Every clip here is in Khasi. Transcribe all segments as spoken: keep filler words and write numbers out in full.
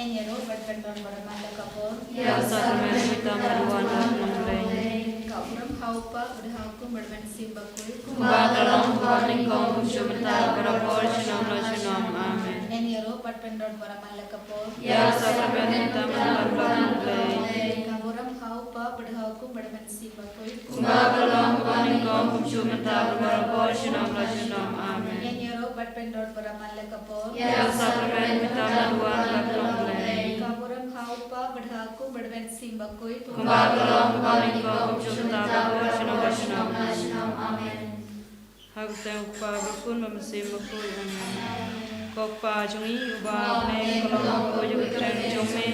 Ïaroh bad pyndon baroh man la ka por. Ïa u sakramen jong ka jingduwai ha khmat U Blei. Ka burom ha u Kpa, bad ha u Khun bad ha u Mynsiem Bakhuid. Kumba ka long, kumba nyngkong, kumjuh mynta, barabor, junom la junom. Amen. Ïaroh bad pyndon baroh man la ka por. Ïa u sakramen jong ka jingduwai ha khmat U Blei. Ka burom ha u Kpa, bad ha u Khun bad ha u Mynsiem Bakhuid. Kumba ka long, kumba nyngkong, kumjuh mynta, barabor, junom la junom. Amen. Ïaroh bad pyndon baroh man la ka por. Ïa u sakramen jong ka jingduwai ha khmat U Blei. Ka burom ha u Kpa, bad ha u Khun bad ha u Mynsiem Bakhuid. Kumba ka long, kumba nyngkong, kumjuh mynta, barabor, junom la junom. Amen. Ha ka kyrteng U Kpa, bad U Khun bad U Mynsiem Bakhuid. Amen. Ko Kpa jong ngi uba ha bneng, ka long ka kyrteng jong me.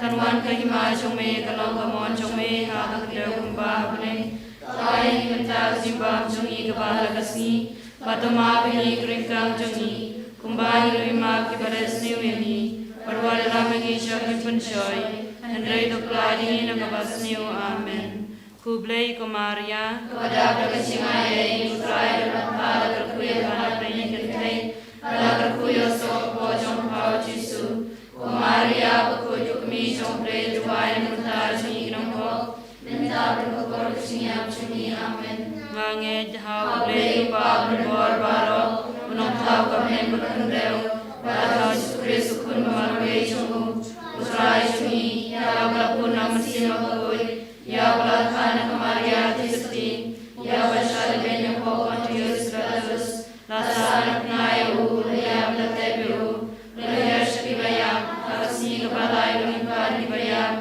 Kan wan ka hima jong me, kan long ka mon jong me ha ka khyndew kumba ha bneng. To ai ïa ngi mynta ka jingbam jong ngi kaba ha la ka sngi. Bad to map ïa ngi ki ryngkang jong ngi, kumba ngi ruh ngi map ïa kiba leh sniew ïa ngi. Bad wat ïalam ïa ngi sha ka jingpynshoi, hynrei to pyllait ïa ngi na kaba sniew. Amen. Khublei ko Maria, kaba dap da ka jingaiei, U Trai u don bad pha, la kyrkhu ïa pha ha pdeng ki kynthei, bad la kyrkhu ïa u soh ka kpoh jong pha, U Jisu. Ko Maria bakhuid, ko kmie jong U Blei, duwai namar kata jong ngi ki nongbah, mynta bad ha ka por ka jingïap jong ngi. Amen. Nga ngeit ha U Blei U Kpa uba don bor baroh, U Nongthaw ka bneng bad ka khyndew, bad ha U Jisu Khrist U Khun marwei jong U, U Trai jong ngi, ïa uba la pun na U Mynsiem Bakhuid, ïa uba la kha na ka Maria Theisotti, ïa uba la shah lybeiñ ha u Pontius Pilatus, la sah na pnai ïa u, la ïap, la tep ïa u, la hiar sha kiba ïap, ha ka sngi kaba lai u la mihpat na kiba ïap,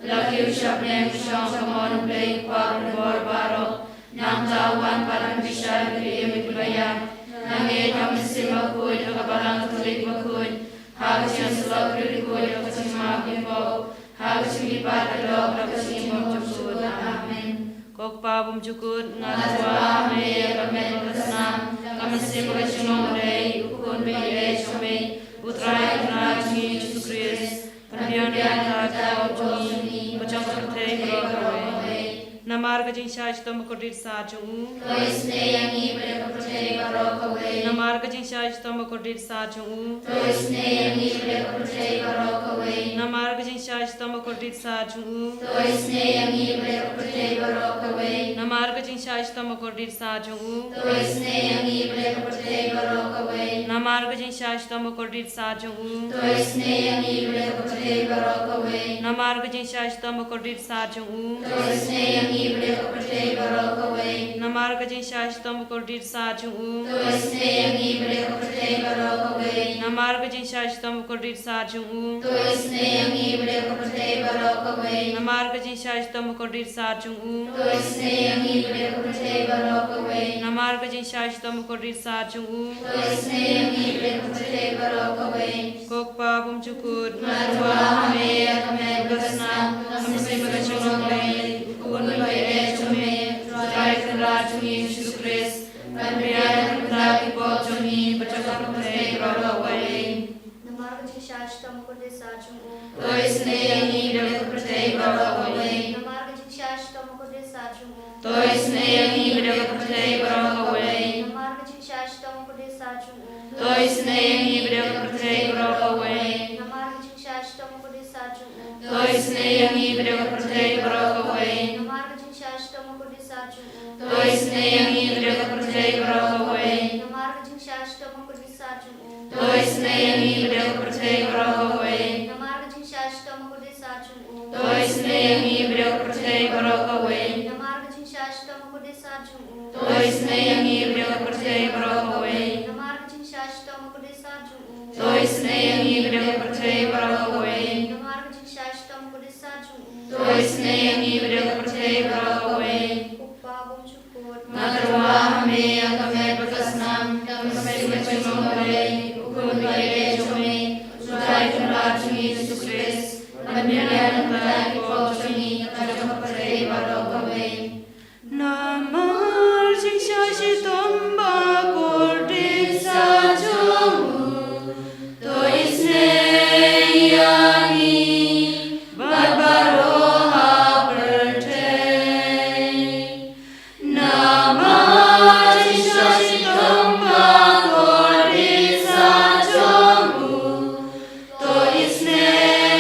la kiew sha bneng, u shong sha ka mon U Blei U Kpa uba don bor baroh. Nangta u wan ban pynbishar ïa kiba im, ïa kiba ïap. Nga ngeit ha U Mynsiem Bakhuid, ha ka Balang Katholik bakhuid, ha ka jingïasyllok riewkhuid, ha ka jingmap ki pop, ha ka jingmihpat ka doh, ha ka jingim bymjukut. Amen. Ko Kpa bymjukut, nga tyrwa ha me ïa ka met bad ka snam, ka mynsiem bad ka jinglong U Blei, U Khun ba ïeit jong me, U Trai Kynrad jong ngi U Jisu Khrist, ban pynbiang ïa ka jingim jong ngi bad jong ka pyrthei baroh kawei. Namar ka jingshah shitom bakordit sar jong u. To isynei ïa ngi bad ïa ka pyrthei baroh kawei. Namar ka jingshah shitom bakordit sar jong u. To isynei ïa ngi bad ïa ka pyrthei baroh kawei. Namar ka jingshah shitom bakordit sar jong u. To isynei ïa ngi bad ïa ka pyrthei baroh kawei. Namar ka jingshah shitom bakordit sar jong u. To isynei ïa ngi bad ïa ka pyrthei baroh kawei. Namar ka jingshah shitom bakordit sar jong u. To isynei ïa ngi bad ïa ka pyrthei baroh kawei. Namar ka jingshah shitom bakordit sar jong u. To isynei ïa ngi bad ïa ka pyrthei baroh kawei. Namar ka jingshah shitom bakordit sar jong u. To isynei ïa ngi bad ïa ka pyrthei baroh kawei. Namar ka jingshah shitom bakordit sar jong u. To isynei ïa ngi bad ïa ka pyrthei baroh kawei. Namar ka jingshah shitom bakordit sar jong u. To isynei ïa ngi bad ïa ka pyrthei baroh kawei. Namar ka jingshah shitom bakordit sar jong u. To isynei ïa ngi bad ïa ka pyrthei baroh kawei. Ko Kpa bymjukut, nga tyrwa ha me ïa ka met bad ka snam, ka mynsiem bad ka jinglong U Blei, U Khun ba ïeit jong me, U Trai Kynrad jong ngi U Jisu Khrist, ban pynbiang ïa ka bynta ki pop jong ngi bad jong ka pyrthei baroh kawei. Namar ka jingshah shitom bakordit sar jong u. To isynei ïa ngi bad ïa ka pyrthei baroh kawei. Namar ka jingshah shitom bakordit sar jong u. To isynei ïa ngi bad ïa ka pyrthei baroh kawei. Namar ka jingshah shitom bakordit sar jong u. To isynei ïa ngi bad ïa ka pyrthei baroh kawei. Namar ka jingshah shitom bakordit sar jong u. To isynei ïa ngi bad ïa ka pyrthei baroh kawei. Namar ka jingshah shitom bakordit sar jong u. To isynei ïa ngi bad ïa ka pyrthei baroh kawei. Namar ka jingshah shitom bakordit sar jong u. To isynei ïa ngi bad ïa ka pyrthei baroh kawei. Namar ka jingshah shitom bakordit sar jong u. To isynei ïa ngi bad ïa ka pyrthei baroh kawei. Namar ka jingshah shitom bakordit sar jong u. To isynei ïa ngi bad ïa ka pyrthei baroh kawei. Namar ka jingshah shitom bakordit sar jong u. To isynei ïa ngi bad ïa ka pyrthei baroh kawei. Namar ka jingshah shitom bakordit sar jong u. To isynei ïa ngi bad ïa ka pyrthei baroh kawei. Ko Kpa bymjukut, nga tyrwa ha me ïa ka met bad ka snam, ka mynsiem bad ka jinglong U Blei, U Khun ba ïeit jong me, U Trai Kynrad jong ngi U Jisu Khrist, ban pynbiang ïa ka bynta ki pop jong ngi bad jong ka pyrthei baroh kawei. Namar jingshah shitom bakordit sar jong u, to isynei ïa ngi bad baroh ha pyrthei. Namar jingshah shitom bakordit sar jong u, to isynei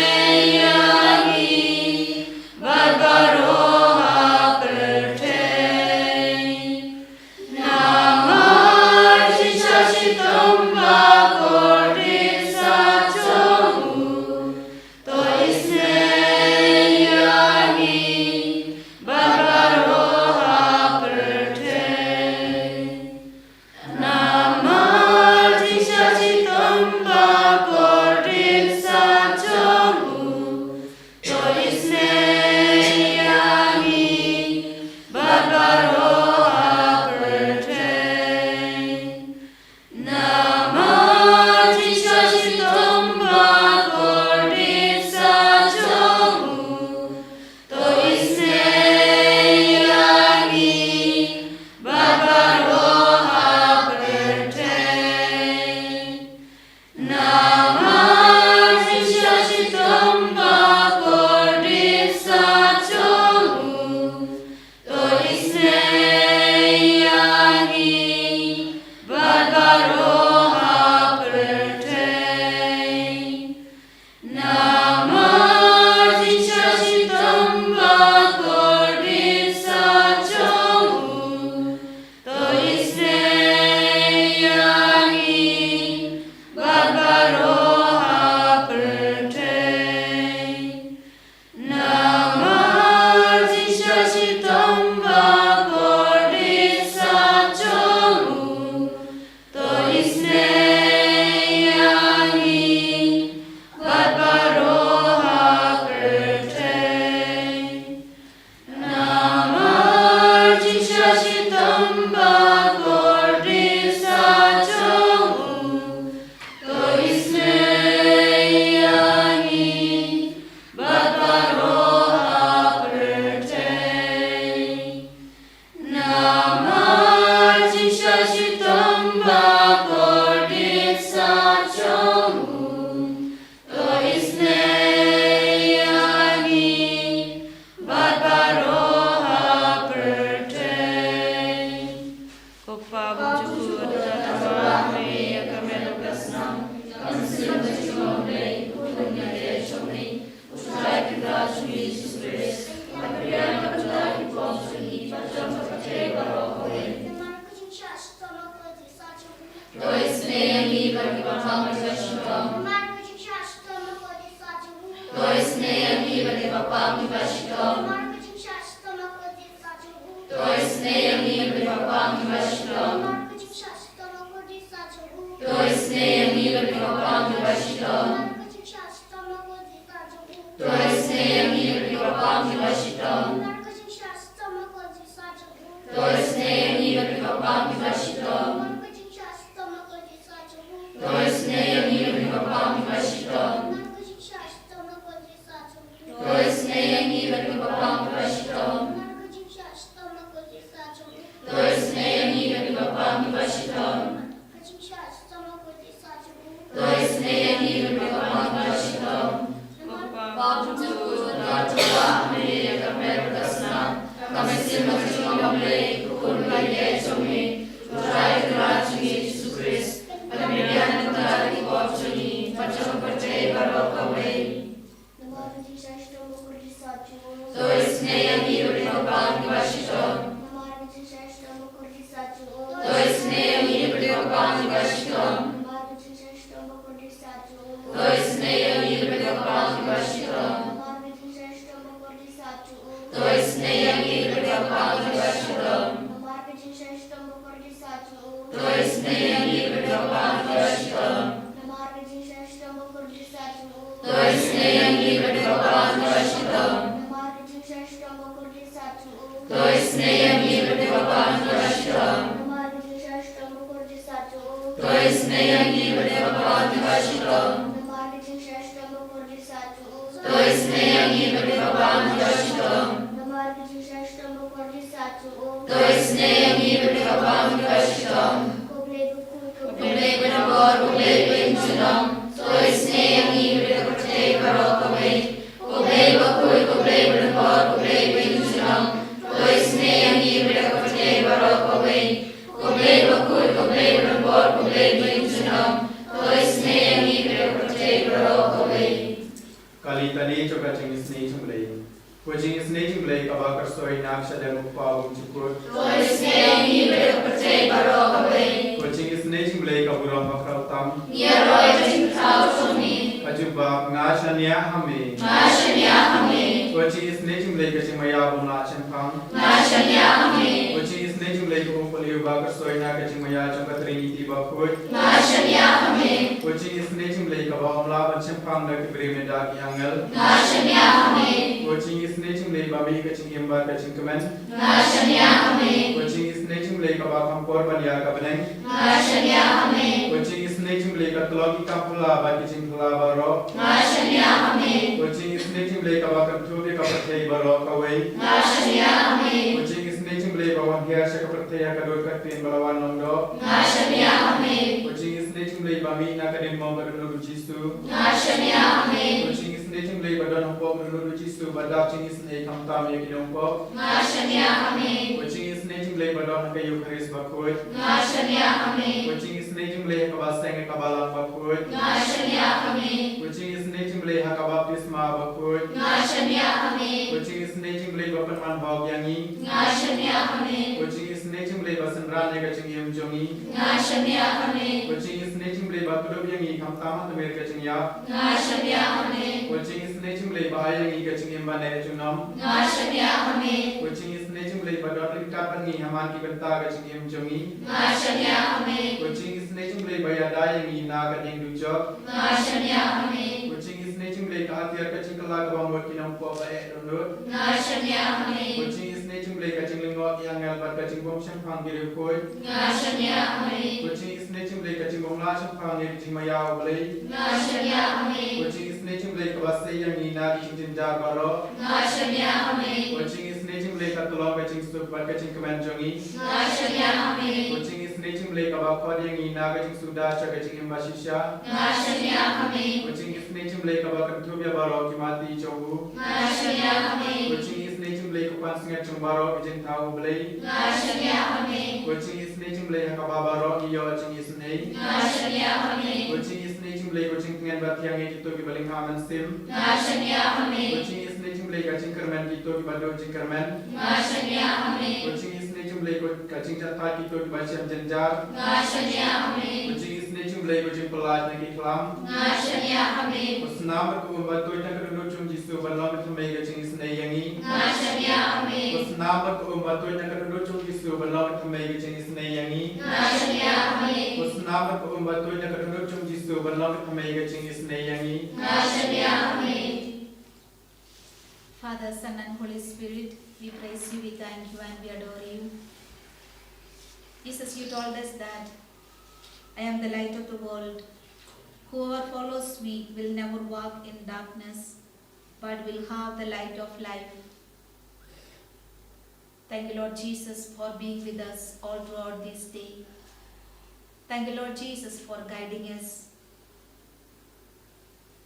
Baba jong ngi, da kaba me ïa ka met ka snam, ka mynsiem ka jong U Blei, U Khun ba ïeit jong ngi, U Trai Kynrad jong ngi Jisu Khrist, ka pynbiang ka bynta ki pop jong ngi, bad jong ka pyrthei baroh kawei. To isynei ïa ngi bad kiba pang kiba shitom. To isynei ïa ngi bad kiba pang kiba shitom. To isynei ïa ngi bad kiba pang kiba shitom. To isynei ïa ngi bad kiba pang kiba shitom. To isynei ïa ngi bad kiba pang kiba shitom. To isynei ïa ngi bad kiba pang kiba shitom. To isynei ïa ngi bad kiba pang kiba shitom. To isynei ïa ngi bad kiba pang kiba shitom. To isynei ïa ngi bad kiba pang kiba shitom. To isynei ïa ngi bad kiba pang kiba shitom. Baba jong ngi, da kaba me ïa ka met ka snam, ka mynsiem ka jong U Blei, U Khun ba ïeit jong ngi, U Trai Kynrad jong ngi Jisu Khrist, ka pynbiang ka bynta ki pop jong ngi, bad jong ka pyrthei baroh kawei. Namar ka jingshah shitom bakordit sah jong U. To isynei ïa ngi bad kiba pang kiba shitom. Namar ka jingshah shitom bakordit sah jong U. To isynei ïa ngi bad kiba pang kiba shitom. Namar ka jingshah shitom bakordit sah jong U. To isynei ïa ngi bad kiba pang kiba shitom. Namar ka jingshah shitom bakordit sah jong U. To isynei ïa ngi bad kiba pang kiba shitom. Namar ka jingshah shitom bakordit sah jong U. To isynei ïa ngi bad kiba pang kiba shitom. Namar ka jingshah shitom bakordit sah jong U. To isynei ïa ngi bad kiba pang kiba shitom. Namar ka jingshah shitom bakordit sah jong U. To isynei ïa ngi bad kiba pang kiba shitom. Namar ka jingshah shitom bakordit sah jong U. To isynei ïa ngi bad kiba pang kiba shitom. Namar ka jingshah shitom bakordit sah jong U. To isynei ïa ngi bad kiba pang kiba shitom. Namar ka jingshah shitom bakordit sah jong U. To isynei ïa ngi bad kiba pang kiba shitom. Ko Blei bakhuid, ko Blei badonbor, ko Blei bajunom. To isynei ïa ngi bad ka pyrthei baroh kawei. Ko Blei bakhuid, ko Blei badonbor, ko Blei bajunom. To isynei ïa ngi bad ka pyrthei baroh kawei. Ko Blei bakhuid, ko Blei badonbor, ko Blei bajunom. To isynei ïa ngi bad ka pyrthei baroh kawei. Ka litani jong ka jingisynei jong U Blei. Ko jingisynei jong U Blei kaba kyrshoi na ka shadem U Kpa Bymjukut. To isynei ïa ngi bad ka pyrthei baroh kawei. Ko jingisynei jong U Blei ka burom bakhraw tam. Ngi ïaroh ïa ka jingpynpaw jong ngi. Ka jubab, nga shaniah ha me. Nga shaniah ha me. Ko jingisynei jong U Blei ka jingmaïa bym lah shemphang. Nga shaniah ha me. Ko jingisynei jong U Blei ka burom ba kyrshoi na ka jingmaïa jong ka Trinity bakhuid. Nga shaniah ha me. Ko jingisynei jong U Blei kaba ym lah ban shemphang da ki briew ne da ki angel. Nga shaniah ha me. Ko jingisynei jong U Blei ba mih ka jingim bad ka jingkmen. Nga shaniah ha me. Ko jingisynei jong U Blei kaba kham por ban ïa ka bneng. Nga shaniah ha me. Ko jingisynei jong U Blei ka tlok ki kam phylla bad ki jingphylla baroh. Nga shaniah ha me. Ko jingisynei jong U Blei kaba kynthup ïa ka pyrthei baroh kawei. Nga shaniah ha me. Ko jingisynei jong U Blei ba wan hiar sha ka pyrthei ha ka dur ka ktien ba la wan long doh. Nga shaniah ha me. Ko jingisynei jong U Blei ba mih na ka diengphna ka dohnud U Jisu. Nga shaniah ha me. Ko jingisynei jong U Blei ba don hapoh ka dohnud U Jisu ba dap jingisynei khamtam ïa ki nongpop. Nga shaniah ha me. Ko jingisynei jong U Blei ba don ha ka Eukharist bakhuid. Nga shaniah ha me. Ko jingisynei jong U Blei ha kaba seng ha ka balang bakhuid. Nga shaniah ha me. Ko jingisynei jong U Blei ha ka baptisma bakhuid. Nga shaniah ha me. Ko jingisynei jong U Blei ba pynman hok ïa ngi. Nga shaniah ha me. Ko jingisynei jong U Blei ba synran ïa ka jingim jong ngi. Nga shaniah ha me. Ko jingisynei jong U Blei ba kdup ïa ngi khamtam ha tmier ka jingïap. Nga shaniah ha me. Ko jingisynei jong U Blei ba ai ïa ngi ka jingim ban ïeit junom. Nga shaniah ha me. Ko jingisynei jong U Blei ba don ryngkat bad ngi ha man ki bynta ka jingim jong ngi. Nga shaniah ha me. Ko jingisynei jong U Blei ba ïada ïa ngi na ka diengdujok. Nga shaniah ha me. Ko jingisynei jong U Blei ka atiar ka jingkylla kaba mut ki nongpop ba eh dohnud. Nga shaniah ha me. Ko jingisynei jong U Blei ka jinglyngngoh ki angel bad ka jingbymshemphang ki riewkhuid. Nga shaniah ha me. Ko jingisynei jong U Blei ka jingbymlah shemphang ïa ka jingmaïa U Blei. Nga shaniah ha me. Ko jingisynei jong U Blei kaba sei ïa ngi na ki jingjynjar baroh. Nga shaniah ha me. Ko jingisynei jong U Blei ka tyllong ka jingsuk bad ka jingkmen jong ngi. Nga shaniah ha me. Ko jingisynei jong U Blei kaba khot ïa ngi na ka jingsuda sha ka jingim bashisha. Nga shaniah ha me. Ko jingisynei jong U Blei kaba kynthup ïa baroh ki mati jong U. Nga shaniah ha me. Ko jingisynei jong U Blei ka pansngiat jong baroh ki jingthaw U Blei. Nga shaniah ha me. Ko jingisynei jong U Blei ha kaba baroh ngi ïoh jingisynei. Nga shaniah ha me. Ko jingisynei jong Blei, ko jingtngen bathiang ïa kito kiba lyngha mynsiem. Nga shaniah ha me. Ko jingisynei jong Blei, ka jingkyrmen kito kiba duh jingkyrmen. Nga shaniah ha me. Ko jingisynei jong Blei, ko ka jingjahthait kito kiba shem jynjar. Nga shaniah ha me. Ko jingisynei jong Blei, ko jingpyllait na ki khlam. Nga shaniah ha me. Ko snam bad ko um ba tuid na ka dohnud jong Jisu ban long ka thymmei ka jingisynei ïa ngi. Nga shaniah ha me. Ko snam bad ko um ba tuid na ka dohnud jong Jisu ban long ka thymmei ka jingisynei ïa ngi. Nga shaniah ha me. Ko snam bad ko um ba tuid na ka dohnud jong Jisu ban long ka thymmei ka jingisynei ïa ngi. Nga shaniah ha me. Father, Son, and Holy Spirit, we praise you, we thank you, and we adore you. Jesus, you told us that, "I am the light of the world. Whoever follows me will never walk in darkness, but will have the light of life." Thank you, Lord Jesus, for being with us all throughout this day. Thank you, Lord Jesus, for guiding us.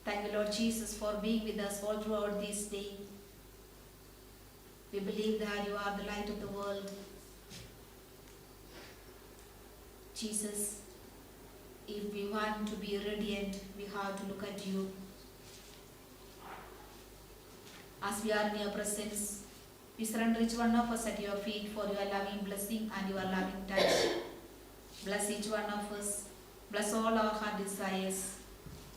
Thank you, Lord Jesus, for being with us all throughout this day. We believe that you are the light of the world. Jesus, if we want to be radiant, we have to look at you. As we are in your presence, we surrender each one of us at your feet for your loving blessing and your loving touch. Bless each one of us. Bless all our heart desires.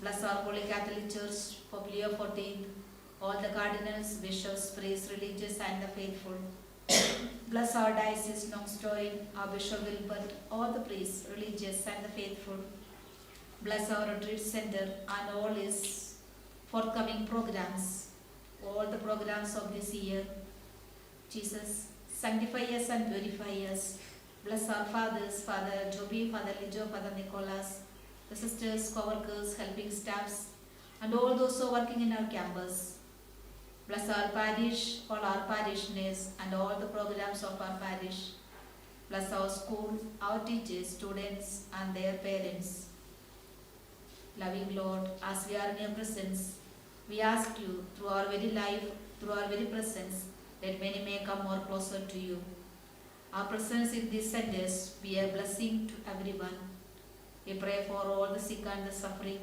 Bless our Holy Catholic Church, Pope Leo fourteenth, all the cardinals, bishops, priests, religious, and the faithful. Bless our diocese, Nongstoin, our Bishop Wilbert, all the priests, religious, and the faithful. Bless our retreat center and all its forthcoming programs, all the programs of this year. Jesus, sanctify us and purify us. Bless our fathers, Father Joby, Father Lijo, Father Nicholas, the sisters, co-workers, helping staffs, and all those who are working in our campus. Bless our parish, all our parishioners, and all the programs of our parish. Bless our school, our teachers, students, and their parents. Loving Lord, as we are in your presence, we ask you, through our very life, through our very presence, let many may come more closer to you. Our presence in these centers be a blessing to everyone. We pray for all the sick and the suffering,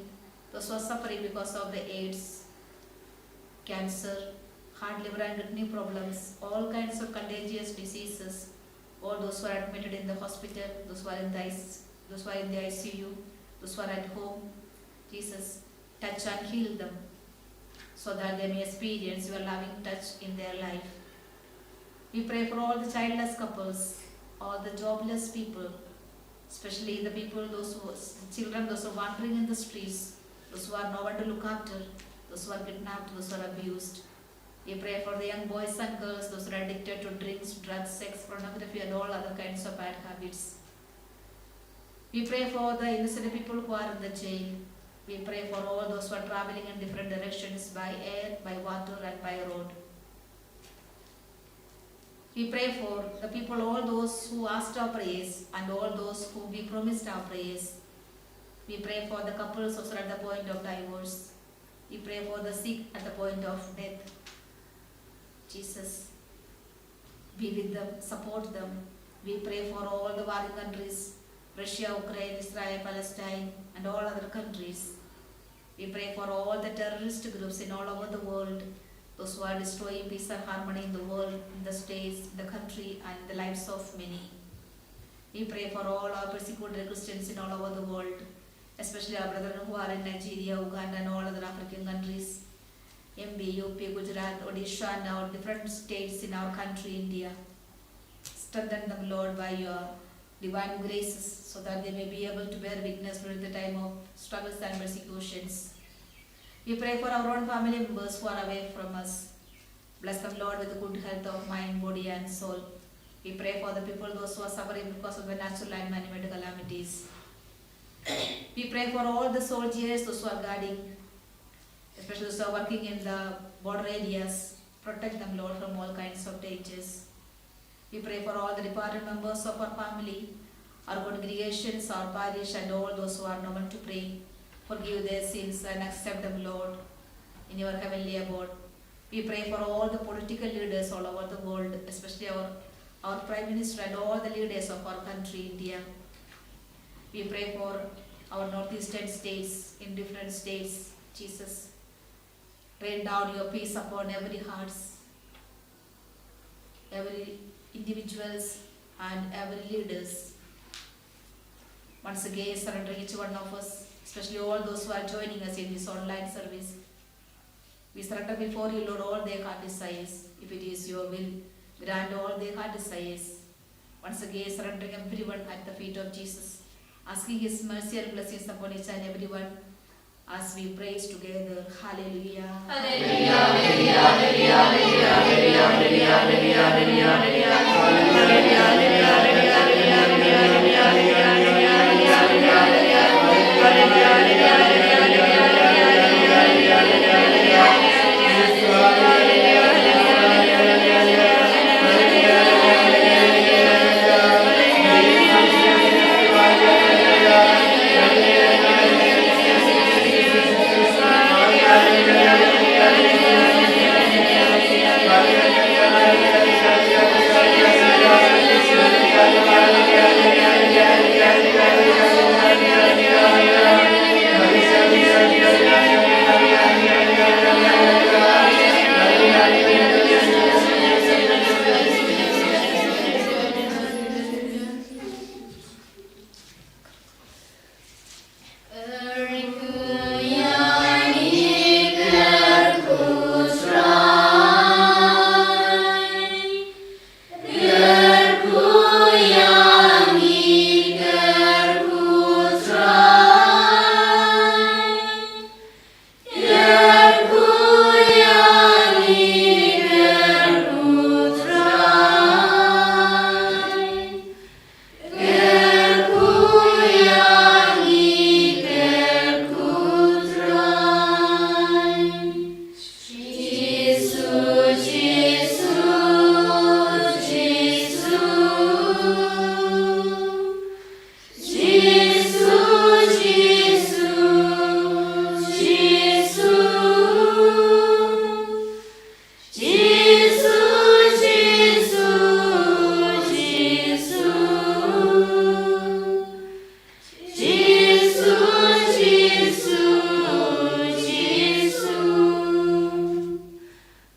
those who are suffering because of the AIDS, cancer, heart, liver, and kidney problems, all kinds of contagious diseases, all those who are admitted in the hospital, those who are in the I C, those who are in the I C U, those who are at home. Jesus, touch and heal them, so that they may experience your loving touch in their life. We pray for all the childless couples, all the jobless people, especially the people, those who, children, those who are wandering in the streets, those who have no one to look after, those who are kidnapped, those who are abused. We pray for the young boys and girls, those who are addicted to drinks, drugs, sex, pornography, and all other kinds of bad habits. We pray for the innocent people who are in the jail. We pray for all those who are traveling in different directions by air, by water, and by road. We pray for the people, all those who asked our prayers, and all those who we promised our prayers. We pray for the couples who are at the point of divorce. We pray for the sick at the point of death. Jesus, be with them, support them. We pray for all the warring countries, Russia, Ukraine, Israel, Palestine, and all other countries. We pray for all the terrorist groups in all over the world, those who are destroying peace and harmony in the world, in the states, in the country, and in the lives of many. We pray for all our persecuted Christians in all over the world, especially our brethren who are in Nigeria, Uganda, and all other African countries, M P, U P, Gujarat, Odisha, and our different states in our country, India. Strengthen them, Lord, by your divine graces, so that they may be able to bear witness during the time of struggles and persecutions. We pray for our own family members who are away from us. Bless them, Lord, with good health of mind, body, and soul. We pray for the people, those who are suffering because of the natural and man-made calamities. We pray for all the soldiers, those who are guarding, especially those who are working in the border areas. Protect them, Lord, from all kinds of dangers. We pray for all the departed members of our family, our congregations, our parish, and all those who are no one to pray. Forgive their sins and accept them, Lord, in your heavenly abode. We pray for all the political leaders all over the world, especially our, our Prime Minister and all the leaders of our country, India. We pray for our northeastern states, in different states, Jesus. Rain down your peace upon every hearts, every individuals and every leaders. Once again, surrendering each one of us, especially all those who are joining us in this online service. We surrender before you, Lord, all their heart desires. If it is your will, grant all their heart desires. Once again, surrendering everyone at the feet of Jesus, asking His mercy and blessings upon each and everyone as we praise together. Hallelujah.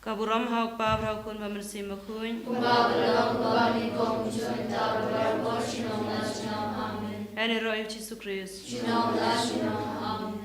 Ka burom ha U Kpa bad ha U Khun bad ha U Mynsiem Bakhuid. Kumba ka long, kumba ka nyngkong, kumjuh mynta, ruh ha ka por shnong la shnong. Amen. Ïaroh ïa U Jisu Khrist. Shnong la shnong. Amen.